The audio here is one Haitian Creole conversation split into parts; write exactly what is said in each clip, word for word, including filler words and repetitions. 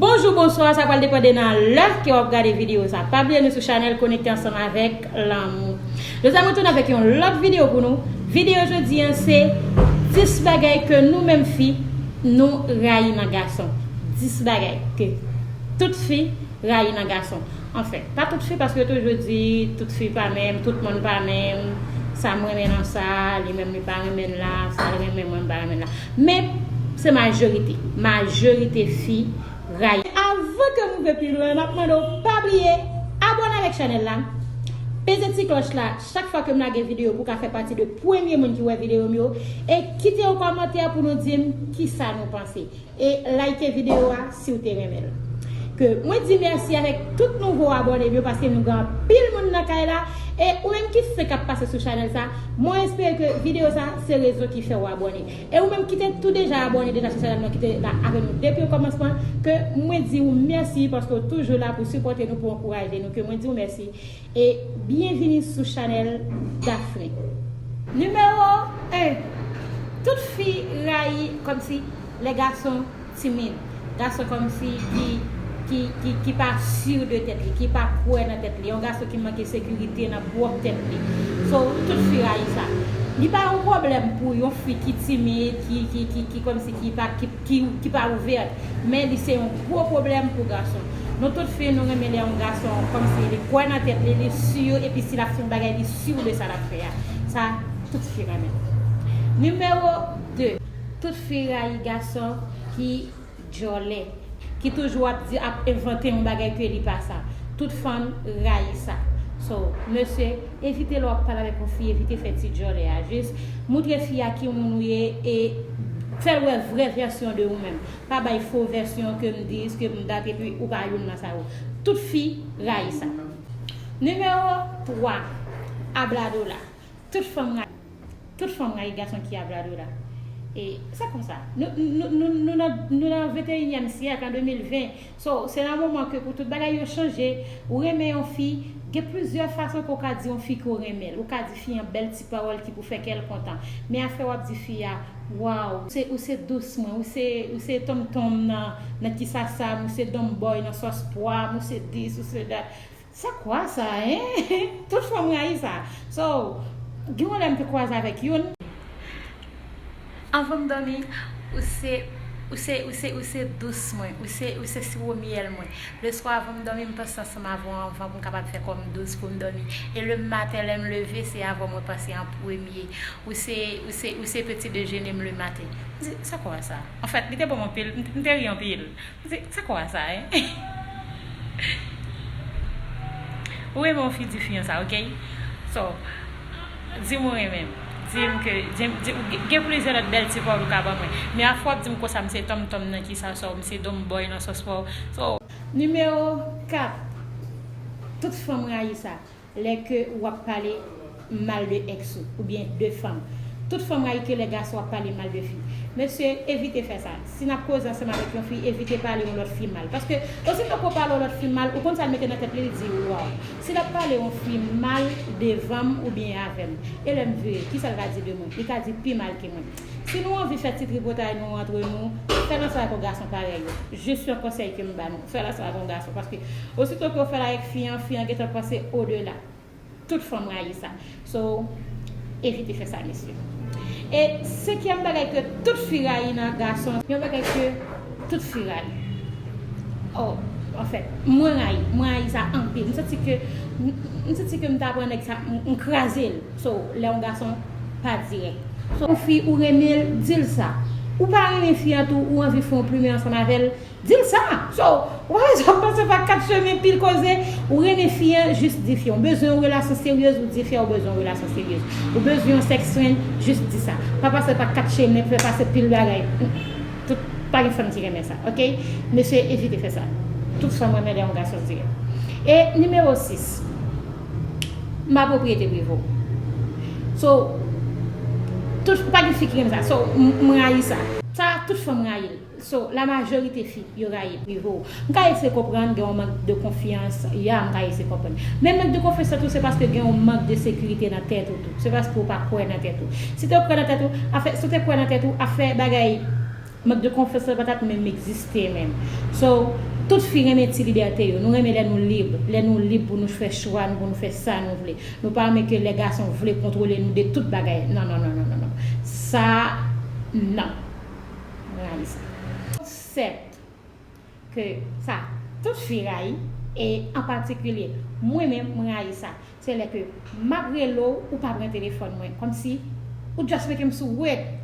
Bonjou, bonswa, sa pral depann de nan lè ke w ap gade videyo sa. Pa bliye nou sou chanèl Konekte Ansanm avèk Lanmou. Jodi a mwen tounen avèk yon lòt videyo pou nou. Videyo jodi an se dis bagay ke nou menm fi nou rayi nan gason. Dis bagay ke tout fi rayi nan gason. Anfen, pa tout fi, paske yo toujou di tout fi pa menm, tout moun pa menm, sa m renmen nan sa, li menm li pa renmen la, sa l renmen mwen m pa renmen la. Men, se majorite. Majorite fi rayi. Avan ke m rive pi lwen, m ap mande w pa bliye abòne avèk chanèl la. Peze ti klòch la chak fwa ke m lage videyo pou w ka fè pati de premye moun ki wè videyo m yo. E kite yon kòmantè pou nou di m kisa nou panse. E like videyo a si w te renmen l. Ke mwen di mèsi avèk tout nouvo abòne m yo, paske nou gen anpil moun nan kay la. E ou menm ki fenk ap pase sou chanèl sa, mwen espere ke videyo sa se rezon ki fè w abòne. E ou menm ki te tou deja abòne deja sou chanèl mwen, ki te la avè nou depi okòmansman, ke mwen di w mèsi paske w toujou la pou sipòte nou, pou ankouraje nou, ke mwen di w mèsi. E byenvini sou chanèl Daphne. Nimewo en, tout fi rayi kòmsi lè gason timid. Gason kòmsi ki, ki, ki, ki pa si de tèt li, ki pa kwè nan tèt li. Yon gason ki manke sekirite nan pwòp tèt li. So, tout fi rayi sa. Li pa yon pwoblèm pou yon fi ki timid, ki, ki, ki, ki kòmsi ki pa, ki, ki, ki pa ouvè. Men li se yon gwo pwoblèm pou gason. Nou tout fi, nou renmen lè yon gason kòmsi li kwè nan tèt li, li si, epi si l ap fè yon bagay, li si de sa l ap fè a. Sa, tout fi renmen. Nimewo de, tout fi rayi gason ki djòlè, ki toujou ap di, ap envante yon bagay ke li pa sa. Tout fanm rayi sa. So, mesye, evite lè w ap pale avèk yon fi, evite fè ti djòlè a. Jis moutre fi a ki moun ou ye e fè l wè vrè vèsyon de ou menm. Pa bay fo vèsyon ke m dis, ke m dat, epi ou pa youn nan sa yo. Tout fi rayi sa. Nimewo twa, abladola. Tout fanm rayi, tout fanm rayi gason ki abladola. E sa konsa. Nou, nou, nou, nou nan, nou nan venteyinyèm syèk, an de mil ven. So, se nan moman ke pou tout bagay yo chanje, ou renmen yon fi, gen plizyè fason ke w ka di yon fi ke w renmen l. Ou ka di fi an bèl ti pawòl ki pou fè kè l kontan. Men afè w ap di fi a, waw, ou se, ou se dous mwen, ou se, ou se tonmtonm nan, nan kisasa m, ou se donmbòy nan sòs pwa m, ou se dis, ou se dat. Sa kwa sa, en? Tout fanm rayi sa. So, gen yon lè m te kwaze avèk youn. Anvan m dòmi, ou se, ou se, ou se, ou se dous mwen, ou se, ou se siwo myèl mwen. Leswa anvan m dòmi, m panse ansanm avè w anvan pou m kapab fè kò m dous pou m dòmi. E lematen, lè m leve, se avè w mwen panse an premye. Ou se, ou se, ou se peti dejene m lematen. M di, sa kwa sa? Anfèt, li te bon anpil, m, m te ri anpil. Se, se kwa sa, en? Ou renmen yon fi, di fi an sa, oke? So, di m ou renmen m. Di m ke, di m, di, gen plizyè lòt bèl ti pawòl ou ka ban mwen. Men afwa w ap di m konsa, m se tonmtonm nan kisasa w, m se donmbòy nan sòs pwa w. So, nimewo kat, tout fanm rayi sa. Lè ke w ap pale mal de èks ou, oubyen de fanm. Tout fanm rayi ke lè gason ap pale mal de fi. Mesye, evite fè sa. Si n ap koze ansanm avèk yon fi, evite pale yon lòt fi mal. Paske, osito ke w pale yon lòt fi mal, ou konn sa l mete nan tèt li, li di, waw. Si l ap pale yon fi mal devan m oubyen avè m, e lè m vire, kisa l va di de mwen? Li ka di pi mal ke mwen. Si nou anvi fè ti tripotay nou antre nou, fè l ansanm avèk yon gason parèy ou. Jis yon konsèy ke m ba nou, fè l ansanm avèk yon gason. Paske, osito ke w fè l avèk fi an, fi an gentan panse odela. Tout fanm rayi sa. So, evite fè sa, mesye. E senkyèm bagay ke tout fi rayi nan gason, yon bagay ke tout fi rayi. Oh, anfèt, mwen rayi, mwen rayi sa anpil. M santi ke, m, m santi ke m ta pran nèg sa, m, m kraze l. So, lè yon gason pa dirèk. So, yon fi ou renmen l, di l sa. Ou pa renmen fi an tou, ou anvi fè yon plimen ansanm avè l, di l sa. So, ou pa bezwen pase pa kat chemen, pil koze. Ou renmen fi an, jis di fi an. Ou bezwen yon relasyon seryez, ou di fi an ou bezwen yon relasyon seryez. Ou bezwen yon sex friend, jis di sa. Pa pase pa kat chemen, fè pase pil bagay. Tout, pa gen fanm ki renmen sa, oke? Mesye, evite fè sa. Tout fanm renmen lè yon gason dirèk. E nimewo sis, m pa pwopriyete prive w. So, tout, pa gen fi ki renmen sa. So, m, m rayi sa. Sa, tout fanm rayi l. So, la majorite fi, yo rayi prive w. M ka eseye konprann, gen yon mank de konfyans, ya, m ka eseye konprann. Men mank de konfyans la tou, se paske gen yon mank de sekirite nan tèt ou tou. Se paske w pa kwè nan tèt ou. Si te kwè nan tèt ou, afè, si w te kwè nan tèt ou, afè bagay mank de konfyans la pa t ap menm egziste menm. So, Tout fi renmen ti libète yo. Nou renmen lè nou lib. Lè nou lib pou nou fè chwa nou, pou nou fè sa nou vle. Nou pa renmen ke lè gason vle kontwole nou de tout bagay. Non, non, non, non, non, non. Sa, non. Mwen rayi sa. Konsèp ke sa tout fi rayi, e an patikilye, mwen menm, mwen rayi sa. Se lè ke m ap rele w, ou pa pran telefòn mwen. Kòmsi ou just make m sou red.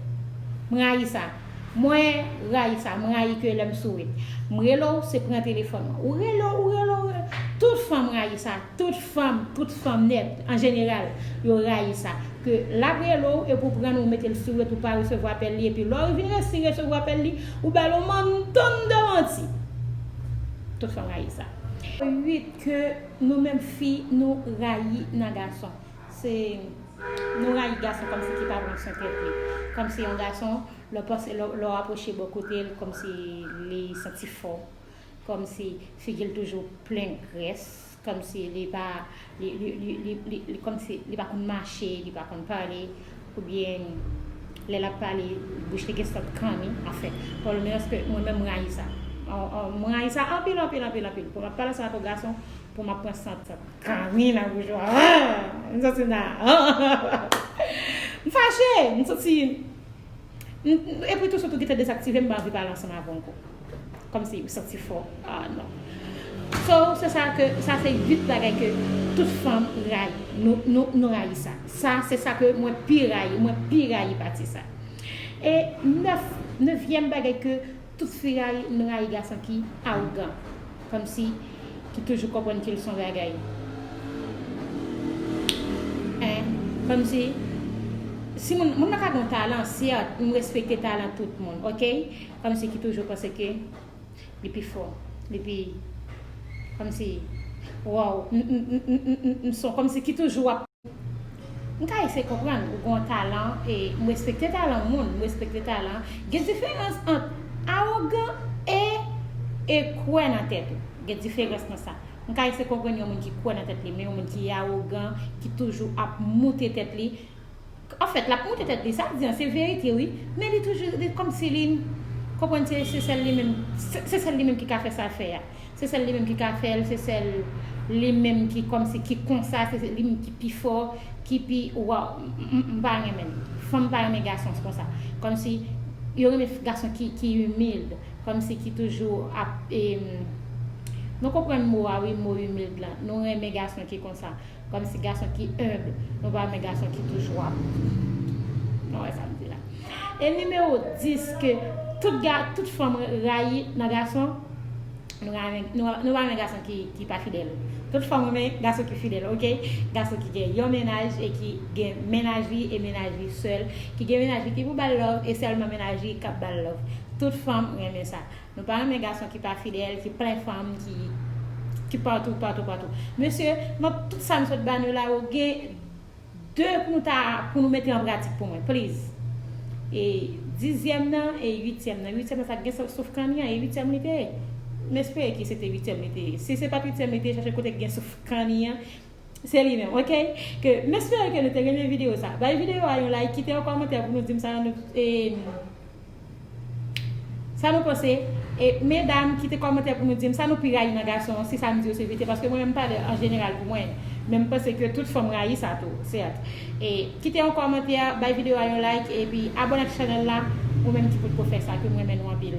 Mwen rayi sa. Mwen rayi sa. Mwen rayi ke lè m sou red. M rele w, se pran telefòn mwen. Ou rele w, ou rele w, ou rele w. Tout fanm rayi sa. Tout fanm, tout fanm nèt, an jeneral, yo rayi sa. Ke l ap rele w, epi w pran ou mete l sou red, ou pa resevwa apèl li, epi lè w vin resi resevwa apèl li, ou ba l yon manntonn de manti. Tout fanm rayi sa. Uit, ke nou menm fi, nou rayi nan gason. Se, nou rayi gason kòmsi ki pa pran swen tèt li. Kòmsi yon gason, lè w pase, lè w, lè w apwoche bò kote l, kòmsi li santi fò. Kòmsi figi l toujou plen grès. Kòmsi li pa, li, li, li, li, li, li, kòmsi li pa konn mache, li pa konn pale. Oubyen, lè l ap pale, bouch li gen sant kanni. Anfen, pwoblèm nan, se ke mwen menm, mwen rayi sa. An, an, mwen rayi sa anpil, anpil, anpil, anpil. Pou m ap pale sa ak yon gason, pou m ap pran sant, sant kanni nan bouch ou. Ah! M santi m ta, ah! M fache, m santi, m, epi tou, sitou ki te dezaktive, m pa anvi pale ansanm avè w ankò. Kòmsi ou santi fò. Ah, non. So, se sa ke, sa se uit bagay ke tout fanm rayi. Nou, nou, nou rayi sa. Sa, se sa ke mwen pi rayi. Mwen pi rayi pati sa. E nèf, nevyèm bagay ke tout fi rayi, nou rayi gason ki awogan. Kòmsi ki toujou konprann ke l se yon bagay. Hein? Kòmsi, si moun, moun nan ka gen yon talan, sèt, m respekte talan tout moun, oke? Kòmsi ki toujou panse ke li pi fò, li pi, kòmsi, waw, m, m, m, m, m, m, m son, kòmsi ki toujou ap, m ka eseye konprann, ou gen yon talan, e m respekte talan moun, m respekte talan. Gen diferans ant awogan e, e kwè nan tèt ou. Gen diferans nan sa. M ka eseye konprann yon moun ki kwè nan tèt li, men yon moun ki awogan, ki toujou ap moute tèt li. Anfèt, l ap moute tèt li, sa l di an, se verite, wi, men li toujou, li kòmsi li, konprann, se, se sèl li menm, se, se sèl li menm ki ka fè sa l fè a. Se sèl li menm ki ka fè l, se sèl li menm ki kòmsi, ki konsa, se, se li menm ki pi fò, ki pi, waw, m, m, m pa renmen l. Fanm pa renmen gason konsa. Kòmsi, yo renmen gason ki, ki imil, kòmsi ki toujou ap, em, nou konprann mo a, wi, mo imil la. Nou renmen gason ki konsa. Kòmsi gason ki enb, nou pa renmen gason ki toujou ap, nou wè sa m di la. E nimewo dis ke tout ga, tout fanm rayi nan gason, nou pa renmen, nou, nou pa renmen gason ki, ki pa fidèl. Tout fanm renmen gason ki fidèl, oke? Gason ki gen yon mennaj e ki gen mennaj li e mennaj li sèl, ki gen mennaj li ki pou ba l love e sèlman mennaj li k ap ba l love. Tout fanm renmen sa. Nou pa renmen gason ki pa fidèl, ki plen fanm, ki, ki patou, patou, patou. Mesye, nan tout sa m sot ba nou la, ou gen de pou nou ta, pou nou mete an pratik pou mwen, please. E dizyèm nan e uityèm nan. Uityèm nan, sa gen souf, souf kanni an, e uityèm li te ye. M espere ke se te uityèm li te ye. Si se pa t uityèm li te ye, chache kote ki gen souf kanni an. Se li menm, oke? Ke, m espere ke nou te renmen videyo sa. Bay videyo a yon like, kite yon kòmantè pou nou di m sa nou, e, sa nou panse. E, medam, kite kòmantè pou nou di m sa nou pi rayi nan gason, si sa m di yo se verite, paske mwen menm m pale an jeneral pou mwen. Men m panse ke tout fanm rayi sa tou, sèt. E, kite yon kòmantè, bay videyo a yon like, epi abòne ak chanèl la, ou menm ki potko fè sa, ke m renmen nou anpil.